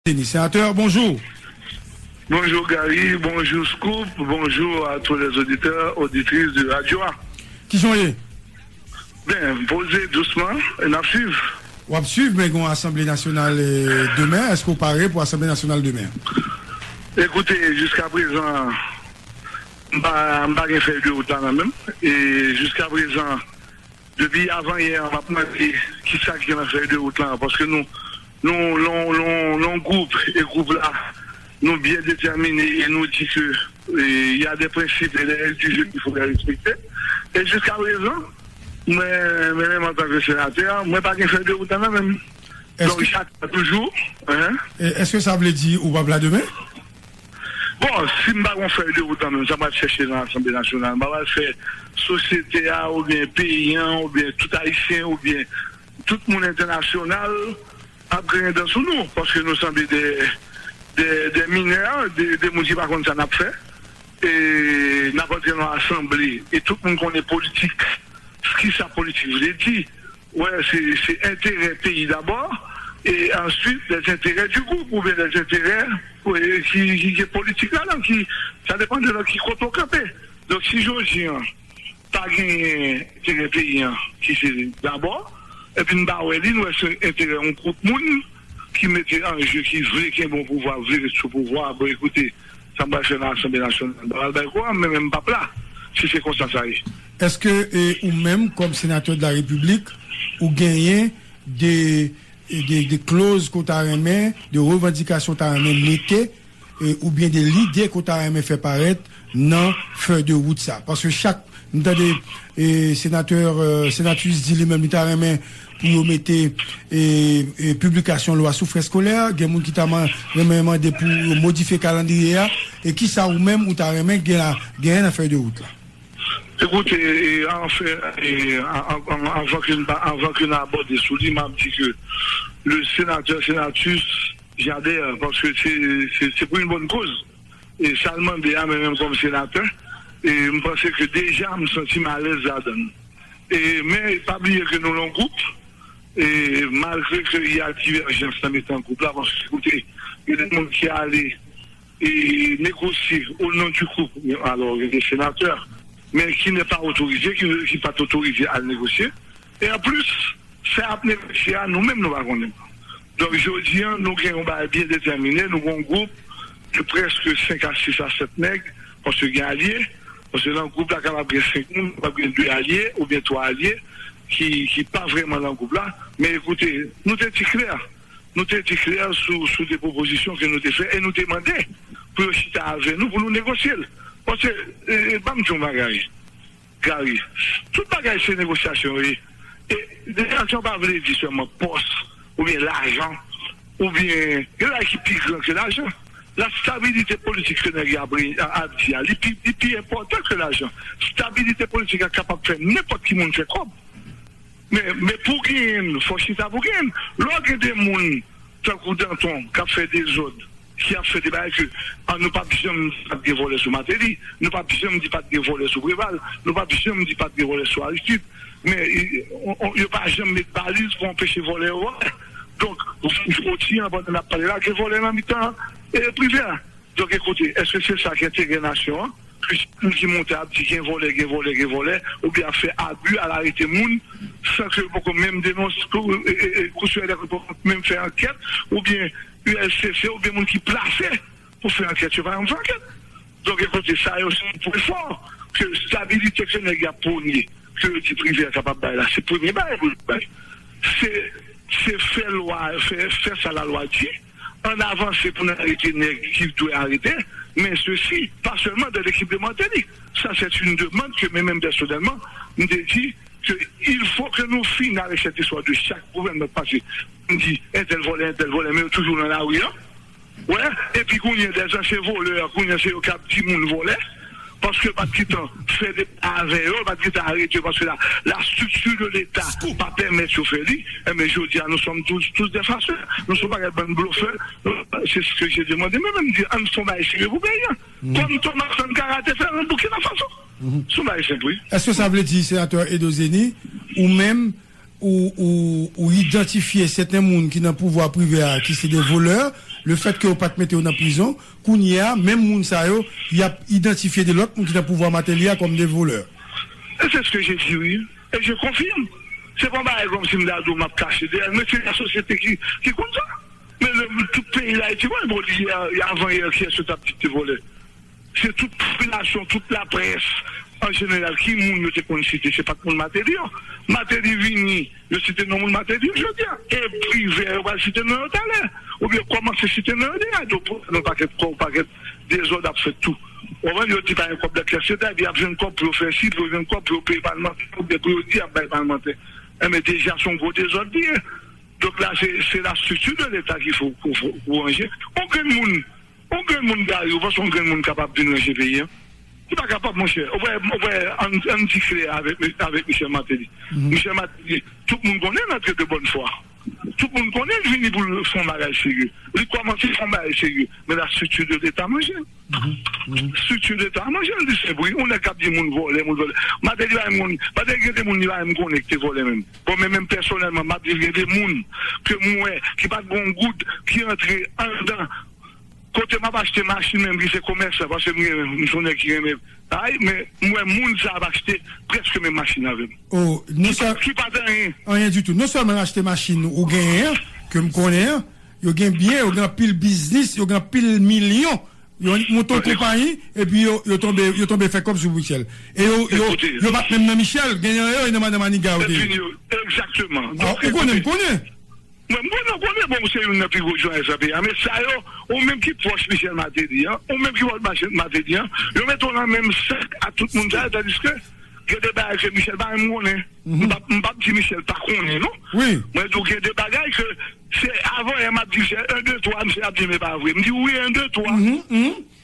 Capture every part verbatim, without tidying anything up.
Denis. Senatè, bonjou. Bonjou Gary, bonjou Scoop, bonjou a tous les auditeurs, auditrices de radio a. Kijan w ye? Ben, m poze dousman, e n ap swiv. W ap swiv, men gen yon Asanble Nasyonal, eh, demen. Èske w pare pou Asanble Nasyonal demen? Ekoute, jiska prezan, m pa, m pa gen fèy de wout la nan men m. E jiska prezan, depi avanyè an, m ap mande kisa ki gen nan fèy de wout la, paske nou, nou, nou, nou, nou gwoup, e gwoup la, nou byen detèmine e nou di ke, eh, y a des principes et des règles du jeu qu'il faut respecter. E jiska prezan, mwen, mwen menm antanke senatè, mwen pa gen fèy de wout la nan men m. Donk, chak toujou, hein? E èske sa vle di ou p ap la demen? Bon, si m pa gon fèy de wout nan men m, sa m pral chèche nan Asanble Nasyonal? M pa pral fè sosyete a, oubyen peyi an, oubyen tout Ayisyen, oubyen tout moun entènasyonal ap griyen dan sou nou, paske nou sanble de, de, de minè, de, de moun ki pa konn sa n ap fè. E n ap antre nan asanble, e tout moun konnen politik, kisa politik vle di. Wè, se, se enterè peyi dabò, e answit, les intérêts du groupe, oubyen les intérêts, e, ki, ki, ki politik la, non, ki, sa depann de nan ki kote w kanpe. Donk, si jodi an, pa genyen enterè peyi an, ki se dabò, epi n pa wè li, n wè se enterè yon gwoup moun ki mete an je, ki vle kenbe yon pouvwa, vle ret sou pouvwa, bon, ekoute, sa m pral fè nan Asanble Nasyonal, m pa pral bay kou a, men, men m p ap la, si se konsa sa ye. Èske, e, ou menm, kòm senatè de la Repiblik, ou genyen de, de, de kloz ke w ta renmen, de revandikasyon w ta renmen mete, e, oubyen de lide ke w ta renmen fè parèt nan fèy de wout sa? Paske chak, m tande, e, senatè, e, senatris di li menm li ta renmen pou yo mete, e, e, piblikasyon lwa sou frè eskolè, gen moun ki ta man-, renmen mande pou yo modifye kalandriye a, e kisa ou menm ou ta renmen gen la, genyen nan fèy de wout la? Ekoute, e, anfen, e, an, an, an, anvan ke n pa, anvan ke n abòde sou li, m ap di ke le sénateur Senatus, j'adhère, paske se, se, se pou yon bòn koz. E sa l mande a, mwen menm kòm senatè, e m panse ke deja m santi m alèz ladan l. E, men, pa bliye ke nou nan gwoup, e malgre ke y a divèjans nan mitan gwoup la, paske, koute, gen de moun ki ale e negosye o non di gwoup, alò, gen de senatè, men ki nè pa otorize, ki, ki pa t otorize al negosye. E anplis, sa y ap negosye a, nou menm nou pa konnen. Donk, jodi an, nou gen yon bagay byen detèmine, nou gen yon gwoup de prèske senk a sis a sèt nèg, paske gen alye, paske nan gwoup la kapab gen senk moun, kapab gen de alye oubyen twa alye ki, ki pa vrèman nan gwoup la. Men ekoute, nou te di klè, nou te di klè sou, sou de pwopozisyon ke nou te fè e nou te mande pou yo chita avè nou, pou nou negosye l. Paske, e, e, ban m di yon bagay, Gary, tout bagay se negosyasyon yo ye. E negosyasyon pa vle di sèlman pòs, oubyen lajan, oubyen, gen bagay ki pi gran ke lajan. La stabilité politique ke nèg yo ap, ap di a, li pi, li pi enpòtan ke lajan. Stabilité politique la kapab fè nenpòt ki moun fè kòb. Men, men pou genyen l, fò chita pou genyen l. Lè w gen de moun tankou Danton k ap fè dezòd, ki ap fè de bagay ke, an, nou p ap janm di pa t gen vòlè sou Martelly, nou p ap janm di pa t gen vòlè sou Préval, nou p ap janm di pa t gen vòlè sou Aristide, men, e, on, on, yo pa janm met baliz pou anpeche vòlè yo vòlè. Donk, jodi an, pandan n ap pale la, gen vòlè nan mitan, e, prive a. Donk, ekoute, èske se sa ki enterè nasyon an? Ke chak moun ki monte ap di gen vòlè, gen vòlè, gen vòlè, oubyen ap fè abi, al arete moun, san ke yo poko menm denonse, e, e, e, Cour supérieure des comptes poko menm fè ankèt, oubyen U L C C, oubyen moun ki plase pou fè ankèt, yo pa janm fè ankèt. Donk, ekoute, sa yo se yon pwen fò ke stabilite ke nèg y ap pwone, ke yo di Privè kapab bay la, se premye bagay pou yo bay. Se, se fè lwa, fè, fè sa lalwa di, ann avanse pou n arete nèg ki dwe arete, men sesi, pa sèlman de lekip de Martelly. Ça, c'est une demande que mwen menm pèsonèlman, m te di ke il faut que nous finissons avec cette histoire de chaque gouvènman pase, m di, entèl vòlè, entèl vòlè, men yo toujou nan lari an. Wè, epi kounye a, dèzansyen vòlè, kounye a, se yo k ap di moun vòlè, paske yo pa t gentan fè deba avè yo, yo pa t gentan arete yo, paske la, la structure de l'État pa pèmèt yo fè li, enben, jodi a, nous sommes tous, tous des farceurs. Nou se yon pakèt bann blofè. C'est ce que j'ai demandé. Mwen menm, m di, ann fè yon bagay serye pou peyi a. Kòm Thomas Sankara te fè nan Burkina Faso. Se yon bagay senp, wi. Èske sa vle di, senatè Edo Zeni, ou menm, ou, ou, ou idantifye sèten moun ki nan pouvwa Privè a, ki se de vòlè, Lefètke yo pa t mete yo nan prizon, kounye a, menm moun sa yo, y ap idantifye de lòt moun ki nan pouvwa Martelly a kòm de volè. Et c'est ce que j'ai dit, oui. Et je confirme. Se pa yon bagay kòmsi m ta di w m ap kache dèyè l, men se lasosyete ki, ki konn sa. Men lè tout peyi Dayiti, bon, bon, yè, avan yè, kiyès yo t ap di te vòlè? Se tout popilasyon, tout laprès an jeneral, ki moun yo te konn site? Se pa t moun Martelly an. Martelly vini, yo site non moun Martelly yo jodi a. E Privè, yo pral site non yo talè. Oubyen kòmanse site non yo deja. Donk, pou yon pakèt kò, yon pakèt dezòd ap fèt tou. Ou konprann? Yo di pa gen kòb nan kès yo, epi y ap jwenn kòb pou yo fè si, pou yo jwenn kòb pou yo peye palmantè, oubyen pou yo di y ap bay palmantè. Enben, deja, se yon gwo dezòd li ye. Donk la, se, se la structure de l'État qu'il faut, qu'il faut, qu'il faut ranger. On grenn moun, on grenn moun, Gary, ou panse on grenn moun kapab vin ranje peyi an? Li pa kapab, monchè. Ou wè, ou wè, ann, ann di klè avèk, avèk Michel Martelly. Michel Martelly, tout moun konnen l antre de bonne foi. Tout moun konnen l vini pou l fè yon bagay serye. Li kòmanse fè yon bagay serye. Men la structure de l'État manje l. Strikti Leta a manje l di Senbri. Yon nèg k ap di moun vòlè, moun vòlè. Martelly pa menm konn, Martelly gen de moun li pa menm konnen ki te vòlè menm. Bon, men menm pèsonèlman, m ap di l gen de moun ke m wè ki pa t gen yon goud ki antre anndan kote m ap achte machin menm ki se komèsan, paske m gen, m se yon nèg ki renmen bagay, men m wè moun sa ap achte prèske menm machin avè m. Oh, non sèl, ki pa t anyen. Anyen ditou. Non sèlman l achte machin ou genyen an, ke m konnen an, yo gen byen, yo gen anpil biznis, yo gen anpil milyon. Yo monte yon konpayi, epi yo, yo tonbe, yo tonbe fè kòb sou Michel. E yo, yo, yo pa t menm nan Michel, genyen yo, e nan madan Maniga yo te ye. Egzakteman. Ah, ou konnen, m konnen. Mwen, m konnen, m konnen, bon, ou se youn nan pi gwo jounalis nan peyi a. Men sa yo, ou menm ki pwòch Michel Martelly an, ou menm ki pwòch Michel Martelly an, yo mete w nan menm sak a tout moun sa yo, tandiske gen de bagay ke Michel pa menm konnen. M p ap, m p ap di Michel pa konnen, non. Mwen di w gen de bagay ke se avan yè m ap di Michel, en, de, twa, misye ap di m e pa vre. M di wi, en, de, twa.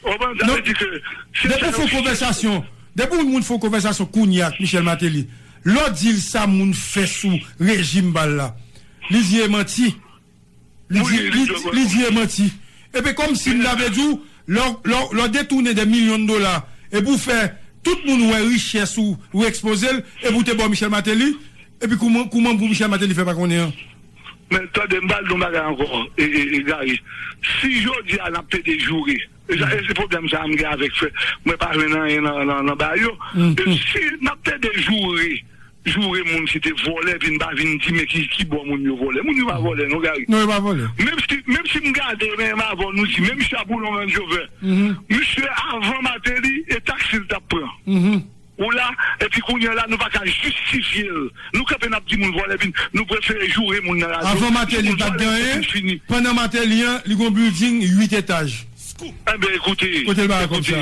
Ou konprann? Sa vle di ke se sa yo fè. Depi w fè yon konvèsasyon, depi yon moun fè yon konvèsasyon kounye a ak Michel Martelly, lè w di l sa moun fè sou rejim pa l la, li di e manti. Li di, li, li di e manti. Epi kòmsi m ta vle di w, lè w, lè w, lè w detounen dè milyon de dola, epi w fè tout moun wè richès ou, ou ekspoze l, epi w te ba w Michel Martelly, epi kouman, kouman pou Michel Martelly fè pa konnen an? Men tande, m pral di w yon bagay ankò, e, e, e, Gary. Si jodi a n ap plede joure, e sa, e se pwoblèm sa a m gen avèk fè, mwen pa jwenn anyen nan, nan, nan bagay yo. E si n ap plede joure, joure moun ki te vòlè, epi n pa vin di men ki, ki bò moun yo vòlè. Moun yo pa vòlè, non, Gary. Non, yo pa vòlè. Menm si, menm si m gade, menm avè w, nou di, menm misye ap woule yon Range Rover. Misye, avan Martelly, e taksi l t ap pran. Ou la, epi kounye a la, nou pa ka jistifye l. Nou kanpe, n ap di moun vòlè, epi nou prefere joure moun nan radyo. Avan Martelly, l pa t gen anyen. Pandan Martelly an, li gen yon building uit etaj. Enben, ekoute, kote l ba konsa?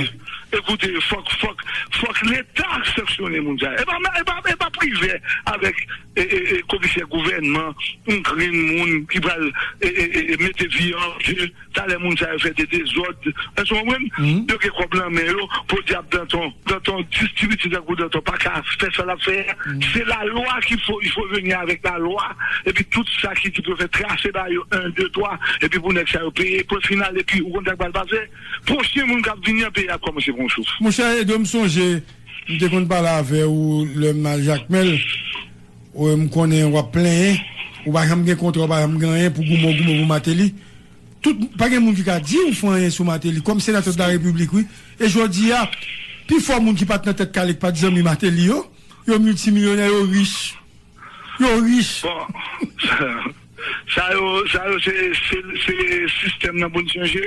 Ekoute, fòk, fòk, fòk Leta sanksyone moun sa yo. E pa, e pa, e pa Privè avèk, e, e, e, komisè gouvènman, yon grenn moun ki pral, e, e, e, e, mete vi an danje. Talè moun sa yo fè de dezòd. Èske w konprann? Yo gen kòb nan men yo, podyab Danton. Danton, dis ti pitit tankou Danton pa ka fè sa l ap fè a. Se lalwa ki fo, il faut venir avec la loi. Epi tout sa ki, ki pou fè trase ba yo, en, de, twa. Epi pou nèg sa yo peye, pwen final, epi ou konn sa k pral pase. Pwochen moun k ap vini an, peyi a ap kòmanse pran souf. Monchè Edo, m sonje, m te konn pale avè w lè m al Jakmèl. Ou, m konnen w ap plenyen, ou pa janm gen kontra, ou pa janm gen anyen pou goumen, w goumen pou Martelly. Tout, pa gen moun ki ka di ou fè anyen sou Martelly, kòm senatè de la Repiblik, wi. E jodi a, pifò moun ki pa t nan Tèt Kale, ki pa t zanmi Martelly yo, yo miltimilyonè, yo rich. Yo rich. Bon, sa yo, sa yo se, se, se sistèm nan pou n chanje.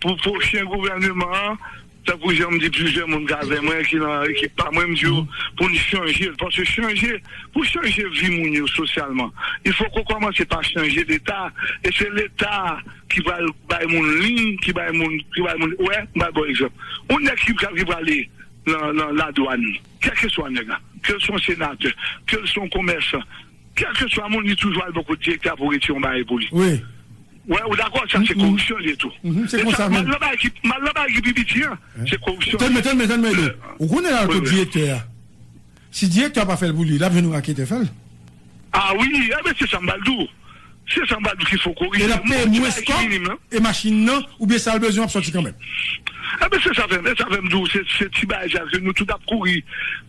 Pou pwochen gouvèneman an, tankou jan m di plizyè moun k avè mwen, ki nan ekip pa mwen, m di yo, pou n chanje l. Paske chanje, pou chanje vi moun yo sosyalman, il faut qu'on commence par changer Leta. E se Leta ki pral bay moun liy, ki bay moun, ki bay moun, wè, m bay bon egzanp. Yon nèg ki, ki prale nan, nan ladwàn, kèlkeswa nèg la, ke l se yon senatè, ke l se yon komèsan, kèlkeswa moun, li toujou al bò kote direktè a pou retire yon bagay pou li. Wi. Wè, ou dakò, sa se koripsyon li ye tou. Se konsa menm. Mal nan bagay ki, mal nan bagay ki pi piti an, se koripsyon. Tande, tande, tande, Edo. Ou konnen l al kot direktè a. Si direktè a pa fè l pou li, l ap jwenn yon raketè fè l. Ah wi, enben se sa m pral di w. Se sa m pral di w ki fo korije. E l ap peye mwens kòb, e machin nan, oubyen sa l bezwen ap sòti kanmenm. Enben, se sa fè m, se sa fè m di w, se, se ti bagay sa ke nou tout ap kouri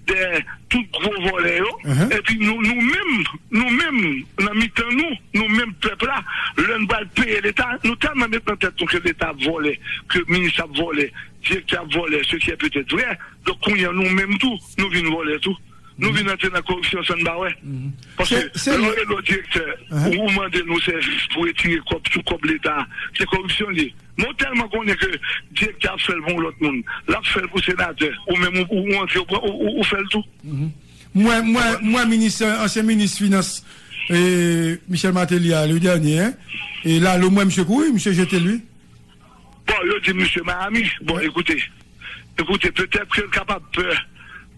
dèyè tout gwo vòlè yo. Epi nou, nou menm, nou menm, nan mitan nou, nou menm pèp la, lè n pral peye Leta, nou tèlman met nan tèt nou ke Leta ap vòlè, ke minis ap vòlè, direktè ap vòlè, ce qui est peut-être vrai. Donk, kounye a, nou menm tou, nou vin vòlè tou. Nou vin antre nan koripsyon san n pa wè. Paske lè w rele yon direktè, ou mande nou sèvis pou retire kòb sou kòb Leta, se koripsyon li ye. Men w tèlman konnen ke direktè ap fè l pou yon lòt moun, l ap fè l pou senatè, ou menm ou, ou antre, ou, ou, ou, ou fè l tou. M wè, m wè, m wè minis, ansyen minis finans, e, Michel Martelly a, le dènye, en, e Lalo, m wè misye kouri, misye jete l, wi. Bon, yo di misye Miami. Bon, ekoute, ekoute, petèt ke l kapab pè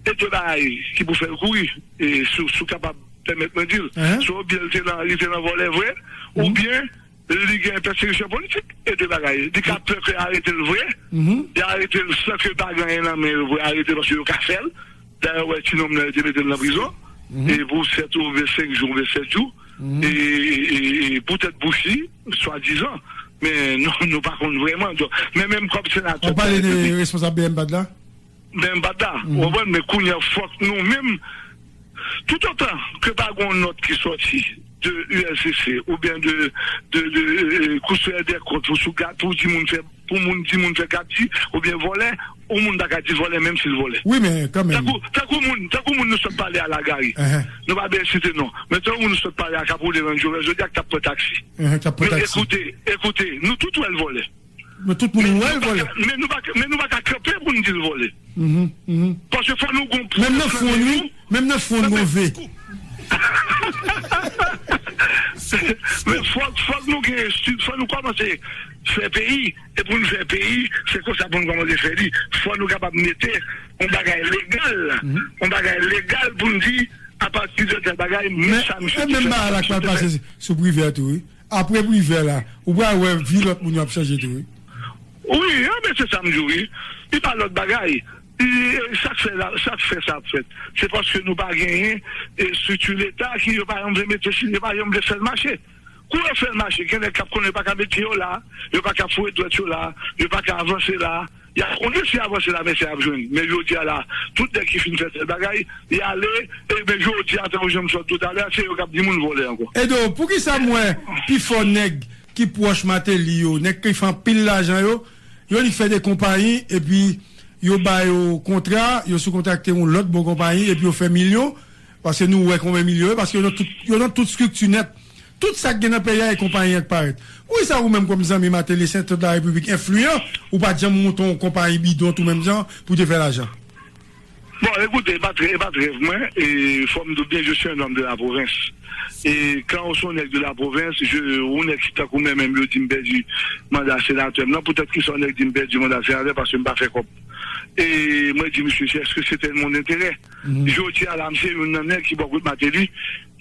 e de bagay ki pou fè l kouri, e si w, si w kapab pèmèt mwen di l, swa oubyen l te nan, li te nan vòlè vre, oubyen li gen pèsekisyon politik, e de bagay. Li ka pè ke arete l vre, y arete l san ke l pa gen anyen nan men yo vre, arete l paske yo ka fè l. Dayè, w wè ti nonm nan, yo te mete l nan prizon, e pou sèt oubyen senk jou, oubyen sèt jou, e, e, e, e poutèt bouch li, swadizan. Men nou, nou pa konn vrèman. Donk, men menm kòm senatè. W ap pale de responsab B M P A D la? B M P A D la, w konprann, men kounye a, fòk nou menm, toutotan ke pa gen yon nòt ki sòti de U L C C oubyen de, de, de, e, Kou Siperyè dè Kont pou sou gad, pou di moun fè, pou moun di moun fè gad di, oubyen vòlè, yon moun pa ka di vòlè menm si l vòlè. Wi, men kanmenm. Tankou, tankou moun, tankou moun nou sot pale a la Gary. Nou pa bezwen site non. Men tankou moun nou sot pale a k ap woule Range Rover jodi a, k t ap pran taksi. Men ekoute, ekoute, nou tout wè l vòlè. Men tout moun wè l vòlè. Men nou pa, men nou pa ka kanpe pou n di l vòlè. Paske fò nou gon pwòch nan men nou. Menm nan fwon l gon ve. Men fòk, fòk nou gen estid, fòk nou kòmanse fè peyi. E pou n fè peyi, se konsa pou n kòmanse fè li. Fò nou kapab mete yon bagay legal, yon bagay legal pou n di, apati de tèl bagay, men sa misye te fè. Men menm bagay la k pral pase sou Privè tou, wi. Apre Privè la, ou pral wè vi lòt moun yo ap chanje tou, wi. Wi, enben se sa m di w, wi. Li pa lòt bagay. Li, sa k fè la, sa k fè sa ap fèt. Se paske nou pa genyen estrikti Leta ki yo pa janm vle mete sou, yo pa janm vle fè l mache. Kou yo fè l mache, gen nèg k ap konnen yo pa ka met pye yo la, yo pa ka foure dwèt yo la, yo pa ka avanse la. Y ap konnen si y avanse la, men sa y ap jwenn. Men jodi a la, tout nèg ki fin fè tèl bagay, y ale, e men jodi a, tankou jan m sot di w talè a, se yo k ap di moun vòlè ankò. Edo, poukisa m wè pifò nèg ki pwòch Martelly yo, nèg ki fè anpil lajan yo, yo li fè de konpayi, epi yo ba yo kontra, yo sou kontrakte yon lòt bon konpayi, epi yo fè milyon, paske nou wè konbyen milyon yo, paske yo nan tout, yo nan tout estrikti nèt. Tout sa k gen nan peyi a e konpayi an k parèt. Poukisa ou menm kòm zanmi Martelly, senatè de la Repiblik, enfliyan, ou pa t janm monte yon konpayi bidon tou menm jan pou te fè lajan? Bon, ekoute, e pa t, e pa t rèv mwen, e fò m di w byen, je suis un homme de la province. E quand on est un nèg de la province, je, yon nèg ki tankou mwen menm, yo di m pèdi manda senatè m nan, poutèt ki sa yon nèg di m pèdi manda senatè, paske m pa fè kòb. E mwen di misye, èske se te nan mon enterè? Jodi a la, m se youn nan nèg ki bò kot Martelly,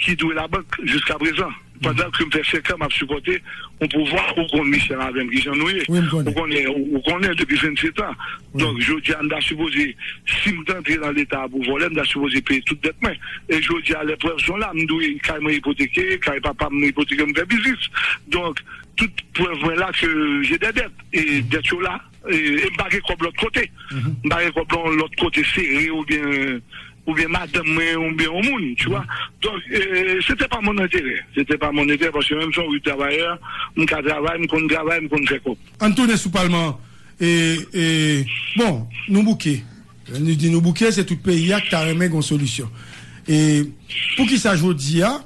ki dwe labank jiskaprezan. Pandan ke m fè senk an m ap sipòte yon pouvwa, ou konn Michel avè m kijan nou ye. Ou konnen, ou konnen depi vennsetan. Donk, jodi a, m ta sipoze, si m t antre nan Leta a pou vòlè, m ta sipoze peye tout dèt mwen. E jodi a, lè prèv son la, m dwe, kay mwen ipoteke, kay papa m ipoteke, m fè biznis. Donk, tout prèv mwen la ke j'ai des dettes. E dèt yo la, e, e m pa gen kòb lòt kote. M pa gen kòb nan lòt kote sere oubyen, oubyen madanm mwen, oubyen yon moun, tu vois. Donk, e, se te pa mon enterè. Se te pa mon enterè, paske menm si yon travayè, m ka travay, m konn travay, m konn fè kòb. Ann tounen sou palman an. E, e, bon, nou bouke. Lè nou di nou bouke, se tout peyi a ki ta renmen gen yon solisyon. E poukisa jodi a,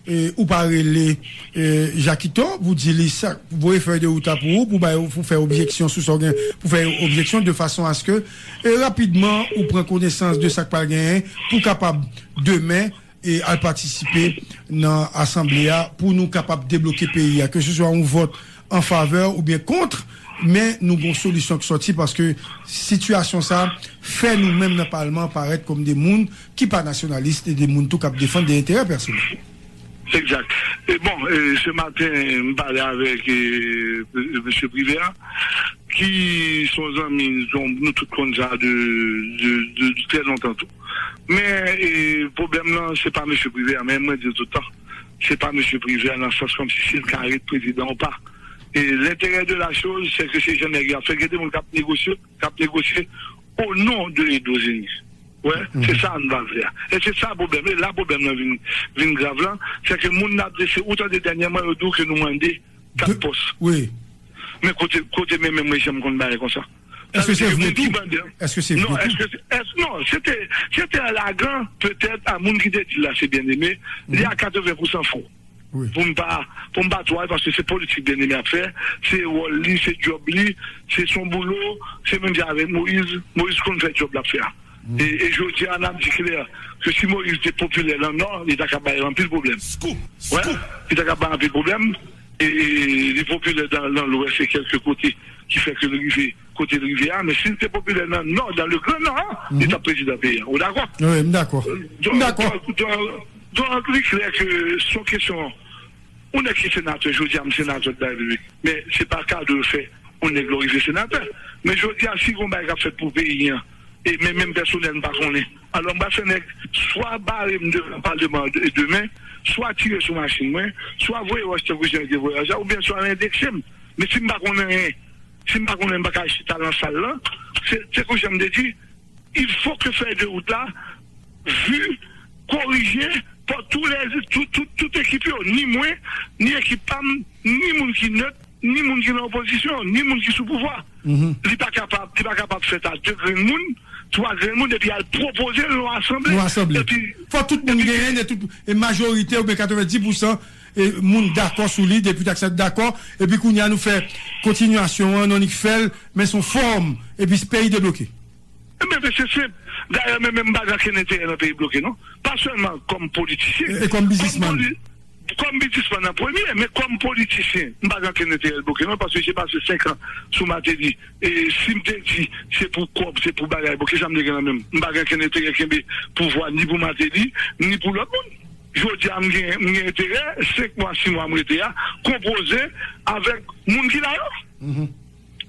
e, ou pa rele, e, Jakito pou di li sa, voye fèy de wout la pou ou, pou bay, pou fè objeksyon sou sa w gen pou fè objeksyon, de fason aske, e, rapidman, ou pran konesans de sa k pral genyen, pou kapab, demen, e, al patisipe nan asanble a, pou nou kapab debloke peyi a, ke se swa yon vòt an favè oubyen kont, men nou gon solisyon k sòti, paske sitiyasyon sa fè nou menm nan palman parèt kòm de moun ki pa nasyonalis, e de moun tou k ap defann de enterè pèsonèl. Egzak. E bon, e, se maten, m pale avèk, e, e, mesye Privè a, ki se yon zanmi, nou tout konn sa de, de, de, de trè lontan tou. Men, e, pwoblèm nan, se pa mesye Privè a, men mwen di l tout tan, se pa mesye Privè a nan sans kòmsi si l ka ret prezidan ou pa. E lenterè de la choz, se ke se jan nèg yo ap fè. Gen de moun k ap negosye, k ap negosye o non de Edozeni. Wè, se sa n pa vle a. E se sa pwoblèm. E la pwoblèm nan vin, vin grav lan, se ke moun n ap di, se ou tande dènyèman yo di w ke nou mande kat pòs. Wi. Men kote, kote men menm rejim konn bay konsa? Èske se vre tou? Èske se vre tou? Non, èske, èske, non, se te, se te an lagan, petèt, a moun ki te di l la, se Bien-Aimé, li a katreven pousan fo. Pou m pa, pou m pa twò al, paske se politik Bien-Aimé ap fè, se wòl li, se djòb li, se son boulo, se menm jan avèk Moyiz, Moyiz konn fè djòb l ap fè a. E, e jodi a, n ap di klè ke si Moyiz te popilè nan Nò, li ta ka bay anpil pwoblèm. Wè, li ta ka bay anpil pwoblèm. E, e li popilè nan, nan Lwès e kèlke kote ki fè ke l rive kote l rive a. Men si l te popilè nan Nò, dans le grand Nord, li t ap prezidan peyi a. Ou dakò? Wi, m dakò. M dakò. Donk, donk, donk, li klè ke se yon kesyon, yon nèg ki senatè, jodi a m senatè de la Repiblik, men se pa kado yo fè yon nèg lè w rive senatè. Men jodi a, si gon bagay k ap fèt pou peyi an, e men menm pèsonèl m pa konnen, alò m pral fè nèg swa bare m devan palman an de-, demen, swa tire sou machin mwen, swa voye wòch tankou jan yo te voye wòch la, oubyen swa endekse m. Men si m pa konnen anyen, si m pa konnen, m pa ka chita nan sal lan, se, se kou jan m te di, il faut que fèy de wout la, vi, korije pa tou lè, tout, tout, tout ekip yo, ni mwen, ni ekip pa m, ni moun ki nèt, ni moun ki nan opozisyon, ni moun ki sou pouvwa. Li pa kapab, li pa kapab fèt a de grenn moun, twa grenn moun, epi al pwopoze l nan asanble. Nan asanble. Epi, fò tout moun genyen, e tout, e majorite oubyen katrevenndis pousan e moun dakò sou li, depite ak senatè dakò, epi kounye a nou fè kontinyasyon an, nou annik fè l, men se yon fòm, epi peyi debloke. Ebyen, men se senp. Dayè, men menm m pa gen okenn enterè nan peyi bloke, non. Pa sèlman kòm politisyen. E, e kòm biznismann. Kòm poli-, kòm biznismann an premye, men kòm politisyen, m pa gen okenn enterè l bloke, non, paske j'ai passé cinq ans sou Martelly. E si m te di se pou kòb, se pou bagay, bon, kisa m te gen nan men m? M pa gen okenn enterè kenbe pouvwa ni pou Martelly, ni pou lòt moun. Jodi a, m gen, m gen enterè, senk mwa, sis mwa m rete a, konpoze avèk moun ki la yo.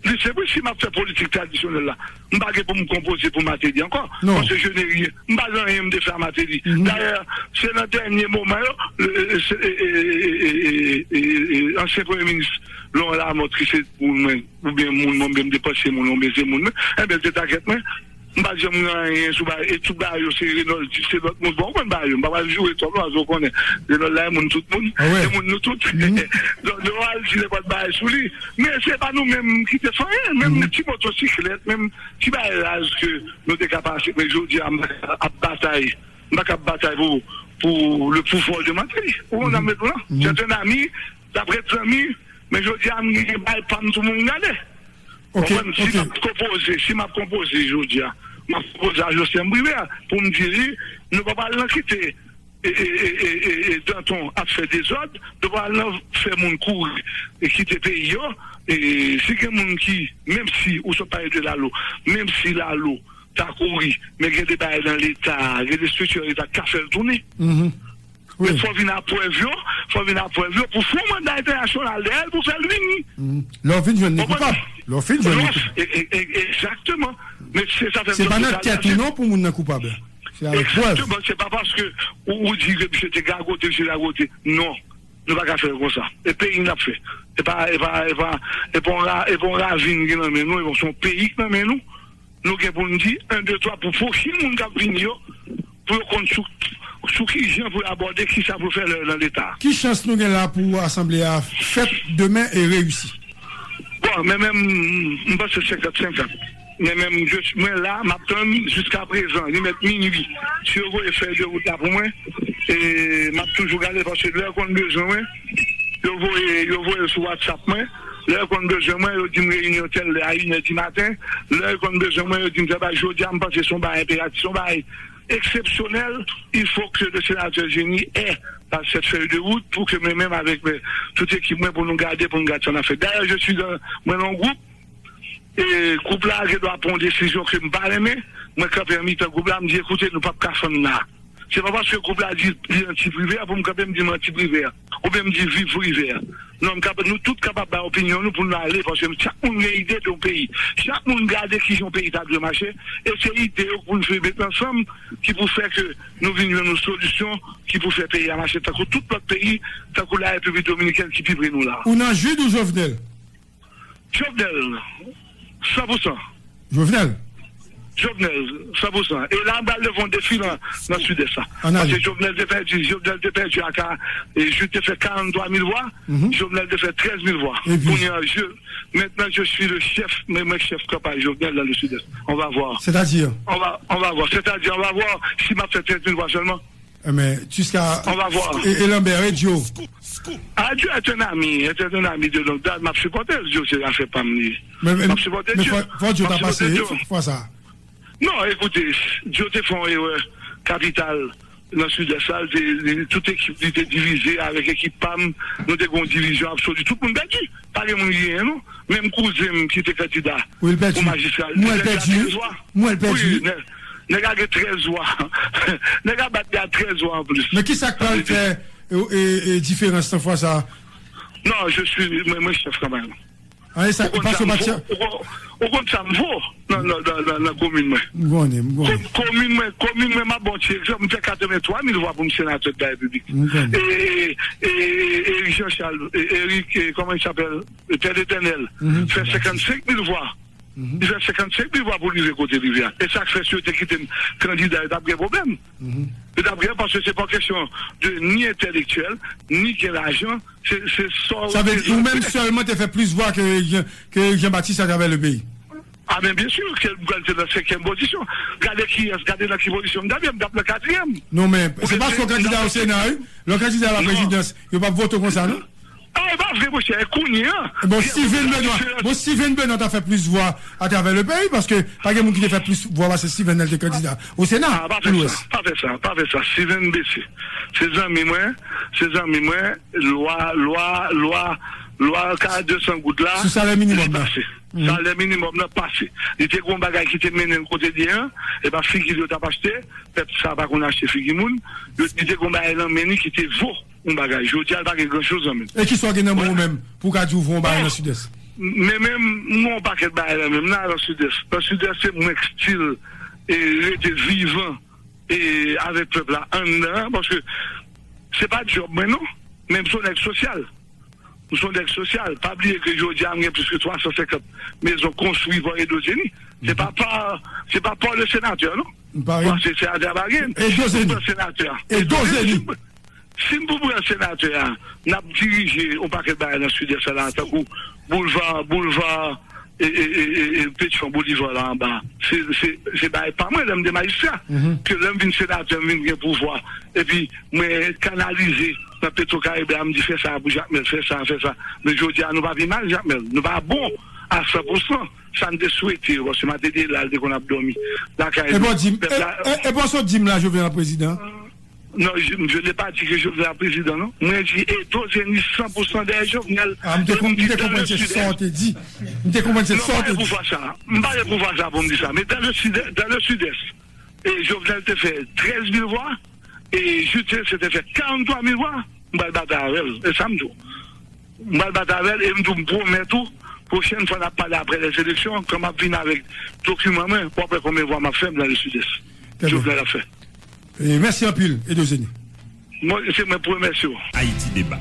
Li se vre, si m ap fè politik tradisyonèl la, m pa gen pou m konpoze pou Martelly ankò. Non. Paske je n'ai rien. M pa gen anyen m te fè a Martelly. Dayè, se nan dènye moman yo, le, e, se, e, e, ansyen premye minis Laurent Lamothe, ki se moun mwen, oubyen moun mwen, oubyen m te panse moun, oubyen se moun mwen, enben, l te tagèt mwen. M pa t janm gen anyen sou bagay, e tout bagay yo se Renold, se lòt moun. Bon, ou konn bagay yo, m pa pral joure twòp non, paske w konnen, Renold la e moun tout moun, e moun nou tout. Donk, nou al di nenpòt bagay sou li. Men se pa nou menm ki te fè anyen, menm ti motosiklèt, menm ti bagay raz ke nou te ka pase, men jodi a, m ap batay, m pa ka batay pou, pou le pouvoir de Martelly. Ou konprann sa m vle di w lan? C'est un ami, l ap ret zanmi, men jodi a, m gen bagay pa m tou pou m gade. Ou konprann? Si m ap konpoze, si m ap konpoze jodi a, m ap konpoze a Jocelyn Privert pou m di li, nou pa pral nan kite e, e, e, e, e, e Danton ap fè dezòd, nou pa pral nan fè moun kouri e kite peyi yo. E si gen moun ki, menm si ou sot pale de Lalo, menm si Lalo ta kouri, men gen de bagay nan Leta, gen de estrikti nan Leta k ka fè l tounen. Men fò vin a prèv yo, fò vin a prèv yo pou fè yon manda entènasyonal dèyè l pou fè l vini. Lè w fin jwenn li koupab. Lè w fin jwenn li koupab. E, e, e, egzakteman. Men se sa fè m di w se pa nan tèt ou non pou moun nan koupab la. Se avèk prèv. Egzakteman. Se pa paske ou, ou di ke misye te gagote, misye gagote. Non. Nou pa ka fè l konsa. E peyi n ap fè. E pa, e pa, e pa, e pa yon ra-, e pa yon ravin ki nan men nou, e pa se yon peyi ki nan men nou. Nou gen pou n di, en, de, twa, pou pwochen moun k ap vini yo, pou yo konn sou, sou ki jan pou yo abòde, kisa pou yo fè lè yo nan Leta. Ki chans nou gen la pou asanble a fèt demen e reyisi? Bon, men menm, m panse senkant senkant. Men menm, je, mwen la, m ap tann jiska prezan, li mèt minui. Si yo voye fèy de wout la pou mwen, e m ap toujou gade, paske lè yo konn bezwen mwen, yo voye, yo voye l sou WhatsApp mwen. Lè yo konn bezwen mwen, yo di m reyinyon tèl lè a inè di maten. Lè yo konn bezwen mwen, yo di m travay jodi a, m panse se yon bagay enperatif, se yon bagay eksepsyonèl. Il faut que le sénateur Jenny ait cette feuille de route pour que mwen menm avèk, euh, tout ekip mwen pou nou gade, pou nou gade sa n ap fè. Dayè, je suis dans, mwen nan yon gwoup, e gwoup la gen dwa pran yon desizyon ke m pa renmen, mwen kanpe an mitan gwoup la, m di, ekoute, nou p ap ka fann la. Se pa paske gwoup la di li anti Privè pou m kanpe m di m anti Privè, oubyen m di viv Privè. Non, m kap-, nou tout kapab bay opinyon nou pou nou ale, paske chak moun gen ide de yon peyi. Chak moun gade kijan yon peyi ta dwe mache, e se ide yo pou nou fè met ansanm ki pou fè ke nou vin jwenn yon solisyon ki pou fè peyi a mache tankou tout lòt peyi, tankou la Repiblik Dominikèn ki pi pre nou la. Ou nan Jude ou Jovenel? Jovenel, san pou san. Jovenel. Jovenel, san pou san. E la, m pral leve yon defi nan, nan Sidès la. Paske Jovenel te pèdi, Jovenel te pèdi aka, e Jude te fè karant twa mil vwa, Jovenel te fè trèz mil vwa. Kounye a, je, maintenant je suis le chef, men mwen chèf kanpay Jovenel dans le Sud-Est. On va voir. C'est-à-dire? On va, on va voir. C'est-à-dire, on va voir si m ap fè trèz mil vwa sèlman. Eh, men, jiska... On va voir. E, e Lambert, e Joe? Ah, Joe est un ami, est un ami de longue date. M ap sipòte l, Joe, se afè pa m li ye. Men, men, m ap sipòte men Joe. Fò, fò Joe ta pase, fwa sa. Non, ekoute, Joe te fè yon erè kapital nan Sidès la, li te, li, tout ekip li te divize avèk ekip pa m, nou te gen yon divizyon absoli, tout moun pèdi, pa gen moun ki genyen non, menm kouzen m ki te kandida pou majistra, li pèdi a trèz vwa. Mwen pèdi. Wi, nè-, nèg la gen trèz vwa. Nèg la bat li a trèz vwa anplis. Men ki sa k pral fè, e, e, e, diferans nan fwa sa? Non, je suis, mwen, mwen chèf kanmenm. An, e sa, ou konn sa m vo, ou konn, ou konn sa m vo nan, nan, nan, nan, nan komin mwen. M konnen, m konnen. Komin mwen, komin mwen, m ap ba w ti egzanp, m fè katrevenntwa mil vwa pou m senatè de la Repiblik. M konnen. E, e, e, e, Eric Jean Charles, e, Eric, e, comment il s'appelle? E, Pè Letènèl, fè senkannsenk mil vwa. Li fè senkannsenk mil vwa pou l rive kote l rive a. E sa k fè si yo te kite m kandida, yo t ap gen pwoblèm. Yo t ap gen, paske se pa kesyon de ni entèlektyèl, ni gen lajan, se, se sa w... Sa vle di, ou menm sèlman te fè plis vwa ke, ke Jean Baptiste atravè le peyi. Ah, men byen si, ke m pral te nan senkyèm pozisyon. Gade kiyès, gade nan ki pozisyon m t ap ye, m t ap nan katriyèm. Non, men se pa sou kandida o Sena, wi. Lè w kandida la prezidans, yo p ap vote w konsa, non? Ah, e pa vre, monchè, e kounye a. Bon, Steven Benoît, bon, Steven Benoît ta fè plis vwa atravè le peyi, paske pa gen moun ki te fè plis vwa pase Steven lè l te kandida o Sena pou Lwès. Ah, pa fè sa, pa fè sa, pa fè sa. Steven bese. Se zanmi mwen, se zanmi mwen, lwa, lwa, lwa, lwa karant de san goud la. Sou salè minimòm nan. Salè minimòm nan pase. Li te gen yon bagay ki te mennen l kote l ye an, e pa figi l yo t ap achte, pèp sa pa konn achte figi moun. Yo, li te gen yon bagay nan men li ki te vo yon bagay. Jodi a, l pa gen gran choz nan men l. E kisa w gen nan men w menm pou w ka di w vo yon bagay nan Sidès? Men menm, m gon pakèt bagay nan men m nan, nan Sidès. Nan Sidès, se mwen k still e rete vivan e avèk pèp la anndan an, paske se pa djòb mwen, non. Men m se yon nèg sosyal. M se yon nèg sosyal. Pa bliye ke jodi a, m gen plis ke twa san senkant mezon konstwi pa Edo Zeni. Se pa pa, se pa pa le senatè, non. Paske senatè a pa gen. Edo Zeni. Senatè. Edo Zeni. Si m pou pran senatè a, n ap dirije yon pakèt bagay nan Sidès la, tankou boulva, boulva, e, e, e, e, e, Petyon Bolivar la anba. Se, se, se bagay pa mwen, lè m te majistra. Ke lè m vin senatè, m vin gen pouvwa. Epi, mwen kanalize nan Petro Caribe a, m di, fè sa pou Jakmèl, fè sa, fè sa. Men jodi a, nou pa pi mal, Jakmèl. Nou pa bon a san pou san. Sa n te swete yo, paske Martelly la, l te konn ap dòmi lakay li. Epi w di m, pèp la, e, e, epi w sot di m la, Jovenel prezidan? Non, je, je n'ai pas dit que Jovenel président, non. Mwen di Edo Zeni san pou san dèyè Jovenel. Ah, m te konprann se sa w te di. M te konprann se sa w te di. Non, m pa gen pouvwa sa. M pa gen pouvwa sa pou m di sa. Men dans le sud, dans le sud-est, e Jovenel te fè trèz mil vwa, e Jude Célestin te fè karant twa mil vwa, m pral batay avè l. E sa m di w. M pral batay avè l, e m di w, m pwomèt ou, pwochèn fwa n ap pale apre lèzeleksyon, kan m ap vin avèk dokiman mwen, w ap wè konbyen vwa m ap fè m dans le sud-est. Jovenel ap fè. E mèsi anpil, Edo Zeni. Mwen, se mwen pou remèsye w. Ayiti Deba.